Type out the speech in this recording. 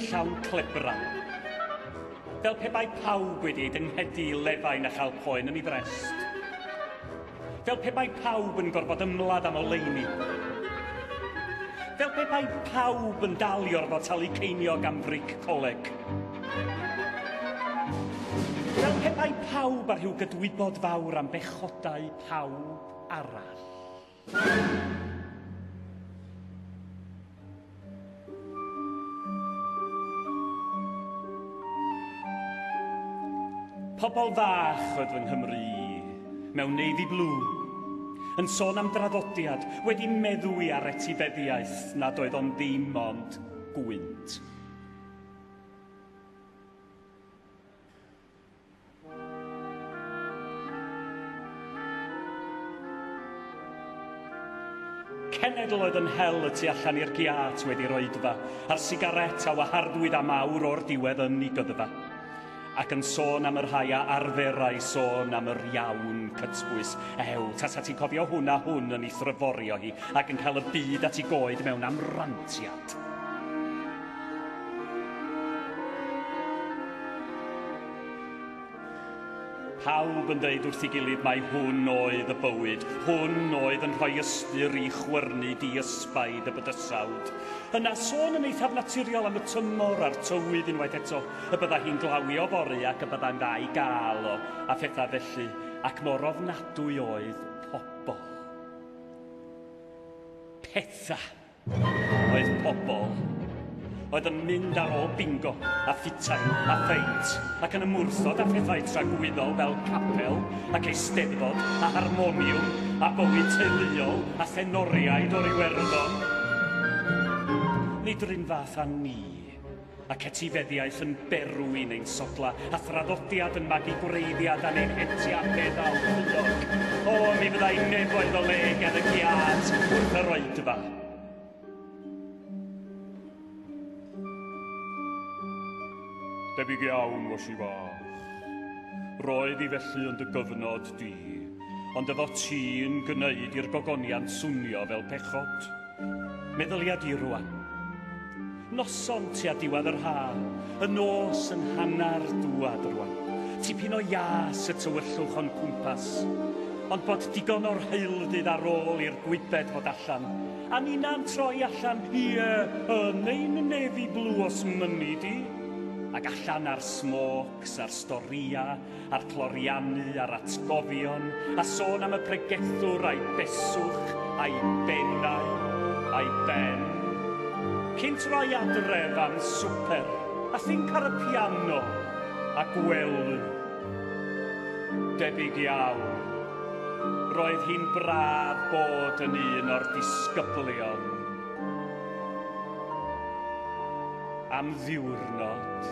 llawn clebran. Fel pe bai pawb wedi ei dynghedu i lefain a chael poen yn ei frest. Fel pe bai pawb yn gorfod ymladd am oleuni. Fel pe bai pawb yn dal i orfod talu ceiniog am fric coleg. Fel pe bai pawb â rhyw gydwybod fawr am bechodau pawb arall. Pobl fach oedd fy Nghymru i, mewn navy blue, yn sôn am draddodiad, wedi meddwi ar etifeddiaeth nad oedd o'n ddim ond gwynt. Cenedl oedd yn hel y tu allan i'r giât wedi'r oedfa, a'r sigaret a waharddwyd am awr o'r diwedd yn ei gyddfa. Ac yn sôn am y rhai a arferai sôn am yr iawn cytbwys. Ew, tasa ti'n cofio hwn a hwn yn ei thryforio hi, ac yn cael y byd at ei goed mewn amrantiad. Pawb yn dweud wrth ei gilydd mai hwn oedd y bywyd, hwn oedd yn rhoi ystyr i chwyrnu di-ysbaid y bydysawd. Yna sôn yn eithaf naturiol am y tymor a'r tywydd unwaith eto, y bydda hi'n glawio fory ac y bydda'n dda i gael o, a phethau felly, ac mor ofnadwy oedd pobl. Pethau. Oedd pobl oedd yn mynd ar ôl bingo a phutain a pheint ac yn ymwrthod â phethau tragwyddol fel capel ac eisteddfod a harmoniwm a bywyd teuluol a thenoriaid o'r Iwerddon. Nid yr un fath â ni. Ac etifeddiaeth yn berwi neu'n sodla, a thraddodiad yn magu gwreiddiad a neu'n hetia feddal pluog. O, mi fyddai nefoedd o le ger y giât wrth yr oedfa. Debyg iawn, Woshi fach. Roedd hi felly yn dy gyfnod di, ond efo ti'n gwneud i'r gogoniant swnio fel pechod. Meddylia di rwan. Noson tua diwedd yr ha, y nos yn hannar dŵad rwan. Tipyn o ias y tywyllwch o'n cwmpas, ond bod digon o'r heuldydd ar ôl i'r gwybed fod allan, a ninna'n troi allan, ie, yn ein navy blue os mynni di, ac allan ar smôcs a'r storïa, a'r cloriannu a'r atgofion, a sôn am y pregethwr a'i beswch, a'i bennau, a'i ben. Cyn troi adref am swper, a thinc ar y piano, a gwely. Debyg iawn. Roedd hi'n braf bod yn un o'r disgyblion. Am ddiwrnod.